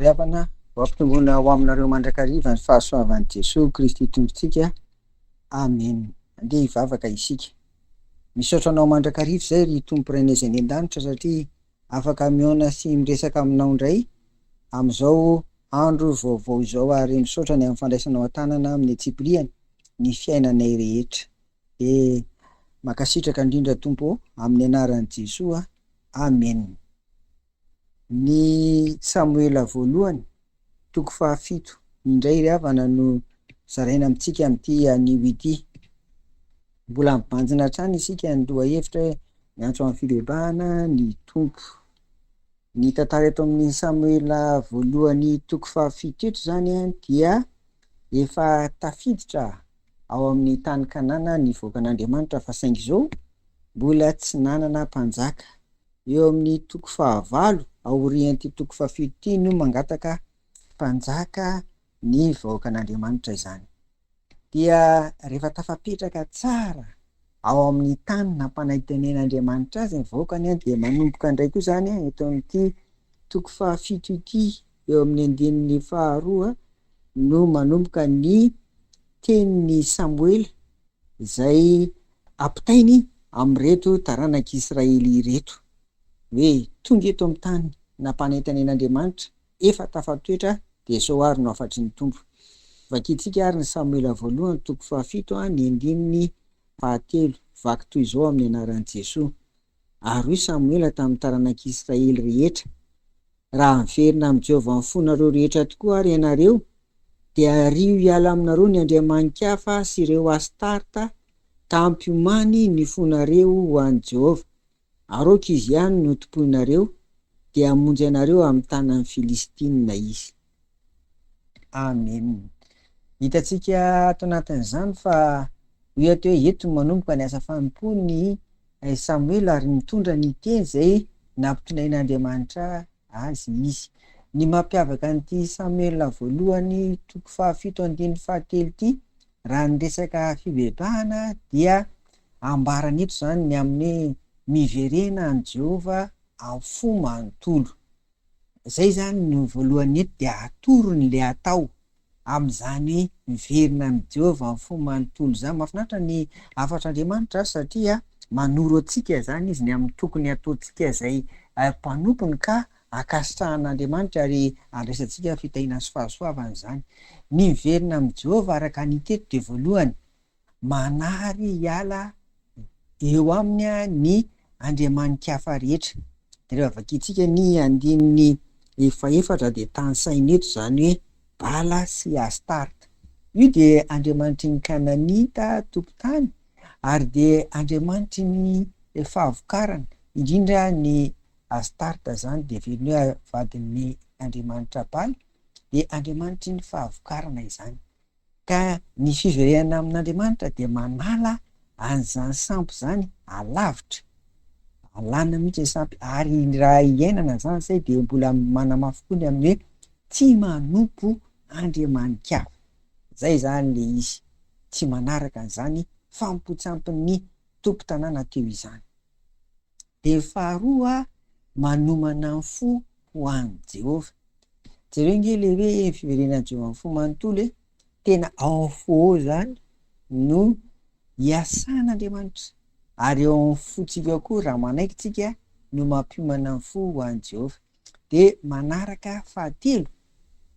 Ry havana, ho ampitomboina ho aminareo mandrakariva ny fahasoavan'i Jesoa Kristy Tompontsika. Amena. Andeha hivavaka isika. Misaotra Anao mandrakariva izay ry Tompo Rainay izay any an-danitra satria afaka mihaona sy miresaka aminao indray amin'izao andro vaovao izao ary misaotra ny amin'ny fandraisanao an-tanana amin'ny antsipiriany ny fiainanay rehetra. Dia mankasitraka indrindra Tompo ô, amin'ny anaran'i Jesoa. Amena. Ny Samoela voalohany, toko fahafito indray ry havana no zaraina amintsika amin'ity anio ity. Mbola mibanjina hatrany isika ny lohahevitra hoe miantso amin'ny fibebahana ny Tompo. Ny tantara eto amin'ny Samoela voalohany toko fahafito eto izany dia efa tafiditra ao amin'ny tany Kanana ny vahoakan'Andriamanitra fa saingy izao mbola tsy nanana mpanjaka. Eo amin'ny toko fahavalo aorian'ity toko fahafito ity no mangataka mpanjaka ny vahoakan'Andriamanitra izany. Dia rehefa tafapetraka tsara ao amin'ny tany nampanantenen'Andriamanitra azy ny vahoakany dia manomboka indray koa izany eto amin'ity toko fahafito ity eo amin'ny andininy faharoa no manomboka ny tenin'i Samoela izay ampitainy amin'ireto taranak'Israely ireto hoe tonga eto amin'ny tany nampanantenen'Andriamanitra efa tafatoetra dia izao ary no hafatry ny Tompo. Vakintsika ary ny Samoela voalohany toko fahafito ny andininy fahatelo, vaky toy izao amin'ny anaran'i Jesoa, Ary hoy Samoela tamin'ny taranak'Israely rehetra, Raha miverina amin'i Jehovah amin'ny fonareo rehetra tokoa ary ianareo, dia ario hiala aminareo ny andriamani-kafa sy ireo Astarta, ka ampiomany ny fonareo ho an'i Jehovah, ary aoka izy ihany no tompoinareo, dia hamonjy anareo amin'ny tanan'ny Filistinina izy. Amen. Hitantsika ato anatin'izany fa hoy ato hoe eto no manomboka ny asa fanompoan'i Samoela ary mitondra ny teny izay nampitonain'Andriamanitra azy izy. Ny mampiavaka an'ity Samoela voalohany toko fahafito andininy fahatelo ity raha ny resaka fibebahana dia ambarany eto izany ny amin'ny hoe miverena an'i Jehovah amin'ny fo manontolo. Izay izany no voalohany eto dia atorony ilay atao amin'izany hoe miverina amin'i Jehovah amin'ny fo manontolo izany. Mahafinaritra ny hafatr'Andriamanitra satria manoro antsika izany izy ny amin'ny tokony hataontsika izay mpanompony ka ankasitrahan'Andriamanitra ary andraisantsika fitahiana sy fahasoavana izany. Ny miverina amin'i Jehovah araka ny hita eto dia voalohany manary hiala eo aminy ny andriamani-kafa rehetra. Dia rehefa vakintsika ny andininy fahefatra dia tanisaina eto izany hoe Bala sy Astarta. Io dia andriamanitry ny Kananita tompon-tany ary dia andriamanitry ny fahavokarana, indrindra ny Astarta izany dia heveriny hoe vadin'ny andriamanitra Bala, dia andriamanitry ny fahavokarana izany. Ka ny fiverenana amin'Andriamanitra dia manala an'izany sampy izany alavitra, alana mihitsy ny sampy ary raha iainana izany izay dia mbola manamafy koa ny amin'ny hoe tsy manompo andriamani-kafa. Izay izany ilay izy, tsy manaraka an'izany fanompoan-tsampin'ny tompon-tanàna teo izany. Dia ny faharoa, manomana ny fo ho an'i Jehovah. Jereo ange ilay hoe fiverenan'i Jehovah amin'ny fo manontolo e! Tena ao amin'ny fo ao izany no iasan'Andriamanitra. Ary ao amin'ny fontsika ao koa, raha manaiky isika, no mampiomana ny fo ho an'i Jehovah. Dia manaraka fahatelo,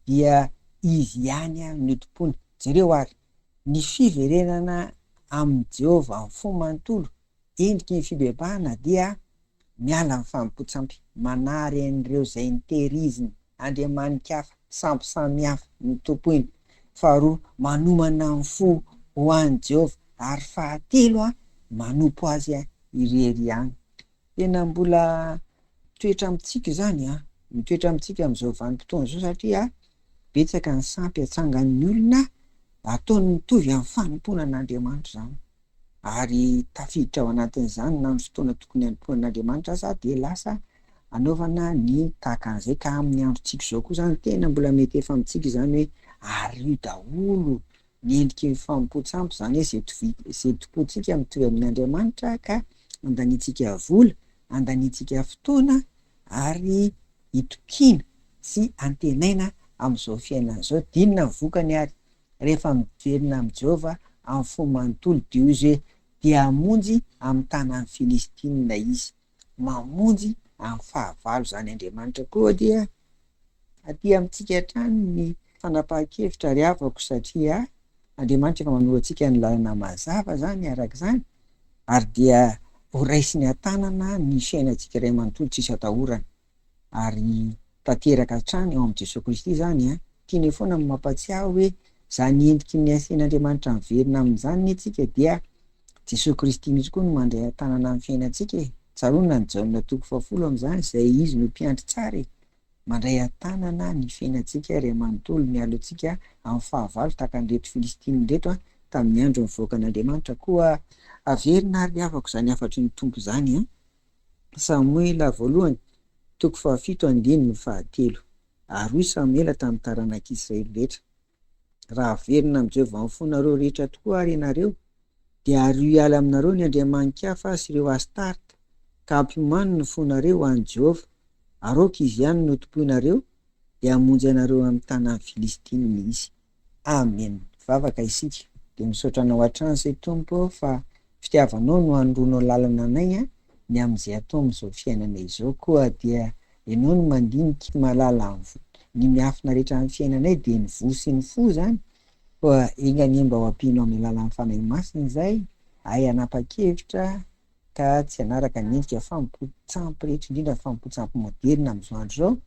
dia izy ihany no tompoina. Jereo àry, ny fiverenana amin'i Jehovah amin'ny fo manontolo Endriky ny fibebahana dia miala amin'ny fanompoan-tsampy, manary an'ireo izay notehiriziny, andriamani-kafa, sampy samihafa, notompoiny. Faharoa, manomana ny fo ho an'i Jehovah. Ary fahatelo, manompo azy irery ihany. Tena mbola mitoetra amintsika izany, mitoetra amintsika amin'izao vanim-potoana izao satria betsaka ny sampy atsangan'ny olona ataony mitovy amin'ny fanompoana an'Andriamanitra izany. ary tafiditra ao anatin'izany na ny fotoana tokony hanompoana an'Andriamanitra aza dia lasa anaovana ny tahaka an'izay ka amin'ny androntsika izao koa izany tena mbola mety efa amintsika izany hoe ario daholo ny endriky ny fanompoan-tsampy izany hoe izay tovi- izay tompointsika mitovy amin'Andriamanitra ka andaniantsika vola, andaniantsika fotoana ary itokiana. sy antenaina amin'izao fiainana izao. Dia inona ny vokany ary? Rehefa miverina amin'i Jehovah amin'ny fo manontolo, dia hoy izy hoe, Dia hamonjy amin'ny tanan'ny Filistinina izy. Mamonjy amin'ny fahavalo izany Andriamanitra. Koa dia aty amintsika hatrany ny fanapahan-kevitra ry havako satria Andriamanitra efa manoro antsika ny lalana mazava izany araka izany ary dia ho raisiny an-tanana ny fiainantsika iray manontolo tsisy atahorana ary tanteraka hatrany ao amin'i Jesoa Kristy izany an! Tianay foana ny mampatsiahy hoe izany endriky ny hasian'Andriamanitra miverina amin'izany anie tsika dia Jesoa Kristy mihitsy koa no mandray an-tanana ny fiainantsika e! Tsaroana ny Jaona toko fahafolo amin'izany izay Izy no mpiandry tsara e! Mandray an-tanana ny fiainantsika iray manontolo, miaro antsika amin'ny fahavalo tahaka an'ireto Filistina ireto an, tamin'ny andro nivoakan'Andriamanitra. Koa averina ary ry havako izany hafatry ny Tompo izany an! Samoela voalohany, toko fahafito andininy fahatelo. Ary hoy Samoela tamin'ny taranak'Israely rehetra, Raha averina amin'i Jehovah amin'ny fonareo rehetra tokoa àry ianareo, dia ario hiala aminareo ny andriamani-kafa sy ireo Astarta, ka ampiomano ny fonareo ho an'i Jehovah, ary aoka izy ihany no tompoinareo, dia hamonjy anareo amin'ny tanan'ny Filistinina izy. Amen. Vavaka isika. Dia misaotra anao hatrany izay Tompo ô fa fitiavanao no anoroanao lalana anay ny amin'izay atao amin'izao fiainana izao koa dia ianao no mandinika sy mahalala ny miafina rehetra amin'ny fiainanay dia ny voa sy ny fo izany koa enga anie mba ho ampianao amin'ny alalan'ny Fanahy Masina izay ahay hanapa-kevitra ka tsy hanaraka ny endrika fanompoan-tsampy rehetra, indrindra ny fanompoan-tsampy moderina amin'izao andro izao,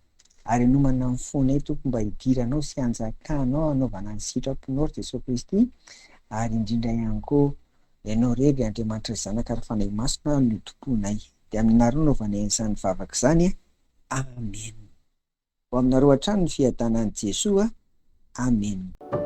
ary hanomana ny fonay, Tompo, mba hidiranao sy hanjakanao hanaovana ny sitraponao, ry Jesoa Kristy, ary indrindra ihany koa, Ianao irery, ry Andriamanitra Zanaka ary Fanahy Masina, no tompoinay. Dia amin'ny anaranao no anaovanay an'izany vavaka izany. Amena. Ho aminareo hatrany ny fiadanan'i Jesoa. Amena.